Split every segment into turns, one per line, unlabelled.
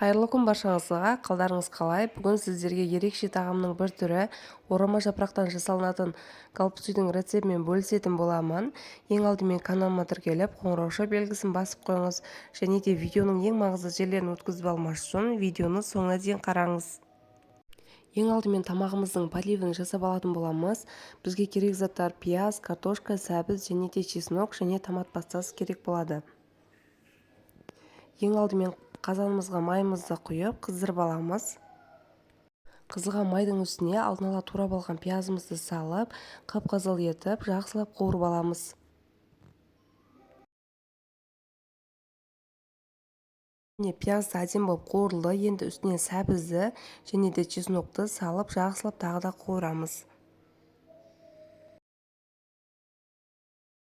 Қайырлы күн баршаңызға, қалдарыңыз қалай? Бүгін сіздерге ерекше тағамның бір түрі орама жапырақтан жасалынатын голубцыдың рецептімен бөлісетін боламын. Ең алдымен каналыма тіркеліп, қоңырауша белгісін басып қойыңыз. Және де видеоның ең маңызды жерлерін өткізіп алмас үшін видеоны соңына дейін қараңыз. Ең алдымен тамағымыздың поливін жасап алатын боламыз. Бізге керек заттар пияз, картошка, сәбіз және де чеснок және томат пастасы керек болады. Ең алдымен қазанымызға майымызды құйып, қыздырып аламыз. Қызыған майдың үстіне алдын ала турап алған пиязымызды салып, қып-қызыл етіп, жақсылап қуырып аламыз. Міне, пияз да әдемі болып қуырылды. Енді үстіне сәбізді және де чеснокты салып, жақсылап тағы да қуырамыз.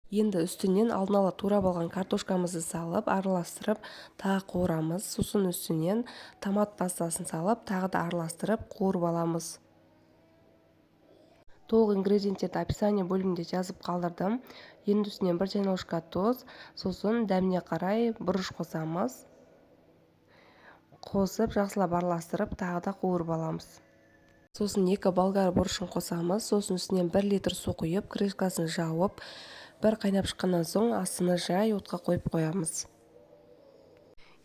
Енді үстінен алдын ала турап алған картошкамызды салып, араластырып, тағы қуырамыз. Сосын үстінен томат пастасын салып, тағы да араластырып, қуырып аламыз. Толық ингредиенттерді описание бөлімінде жазып қалдырдым. Енді үстінен 1 чайная ложка тұз, сосын дәміне қарай бұрыш қосамыз. Қосып, жақсылап араластырып, тағы да қуырып аламыз. Сосын 2 болгар бұрышын қосамыз. Сосын үстінен 1 литр су құйып, крышкасын жауып, бір қайнап шыққаннан соң астына жай отқа қойып қоямыз.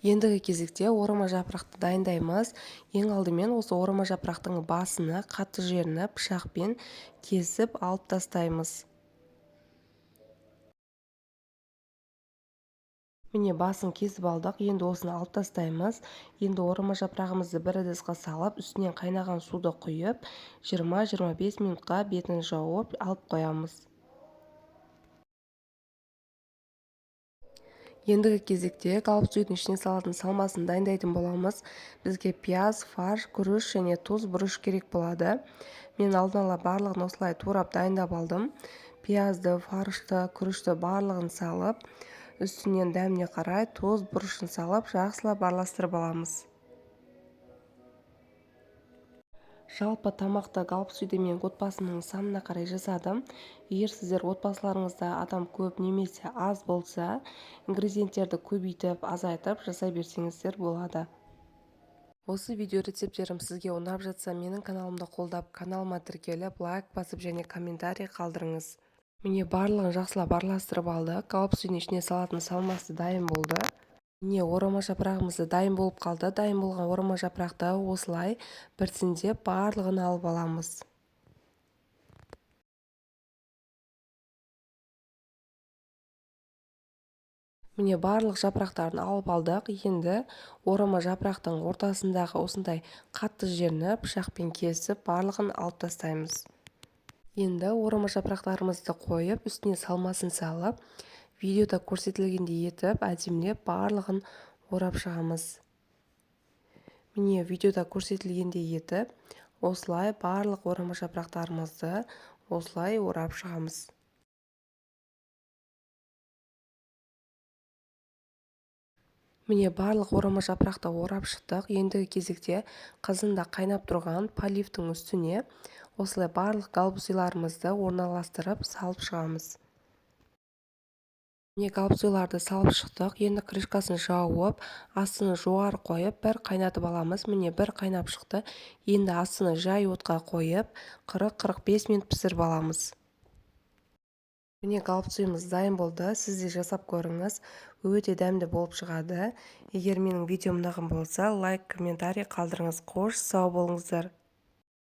Ендігі кезекте орама жапырақты дайындаймыз. Ең алдымен осы орама жапырақтың басына қатты жерini пышақпен кесіп алып тастаймыз. Міне, басын кесіп алдық. Енді осыны алып тастаймыз. Енді орама жапырағымызды бір ыдысқа салып, үстінен қайнаған суды құйып, 20-25 минутқа бетін жауып алып қоямыз. Ендігі кезекте голубцыдың ішіне салатын салмасын дайындайтын боламыз. Бізге пияз, фарш, күріш және тұз, бұрыш керек болады. Мен алдын ала барлығын осылай турап дайындап алдым. Пиязды, фаршты, күрішті барлығын салып, үстінен дәміне қарай тұз, бұрышын салып, жақсылап араластырып аламыз. Жалпы тамақты голубцыды мен отбасымның санына қарай жасадым. Егер сіздер отбасыларыңызда адам көп немесе аз болса, ингредиенттерді көбейтіп, азайтып жасай берсеңіздер болады. Осы видео рецепттерім сізге ұнап жатса, менің каналымды қолдап, каналыма тіркеліп, лайк басып және комментарий қалдырыңыз. Міне, барлығын жақсылап араластырып алдық. Голубцыдың ішіне салатын салмасы дайын болды. Міне, орама жапырағымыз да дайын болып қалды. Дайын болған орама жапырақты осылай біртіндеп барлығын алып аламыз. Міне, барлық жапырақтарын алып алдық. Енді орама жапырақтың ортасындағы осындай қатты жерini пышақпен кесіп, барлығын алып тастаймыз. Енді орама жапырақтарымызды қойып, үстіне салмасын салып, видеода көрсетілгендей етіп, әдемілеп барлығын орап шығамыз. Міне, видеода көрсетілгендей етіп, осылай барлық орама жапырақтарымызды осылай орап шығамыз. Міне, барлық орама жапырақты орап шықтық. Ендігі кезекте қазанда қайнап тұрған поливтің үстіне осылай барлық голубцыларымызды орналастырып салып шығамыз. Міне, голубцыларды салып шықтық. Енді крышкасын жауып, астыны жоғары қойып, бір қайнатып аламыз. Міне, бір қайнап шықты. Енді астыны жай отқа қойып, 40-45 минут пісіріп аламыз. Міне, голубцымыз дайын болды. Сіз де жасап көріңіз. Өте дәмді болып шығады. Егер менің видеом ұнаған болса, лайк, комментарий қалдырыңыз. Қош, сау болыңыздар.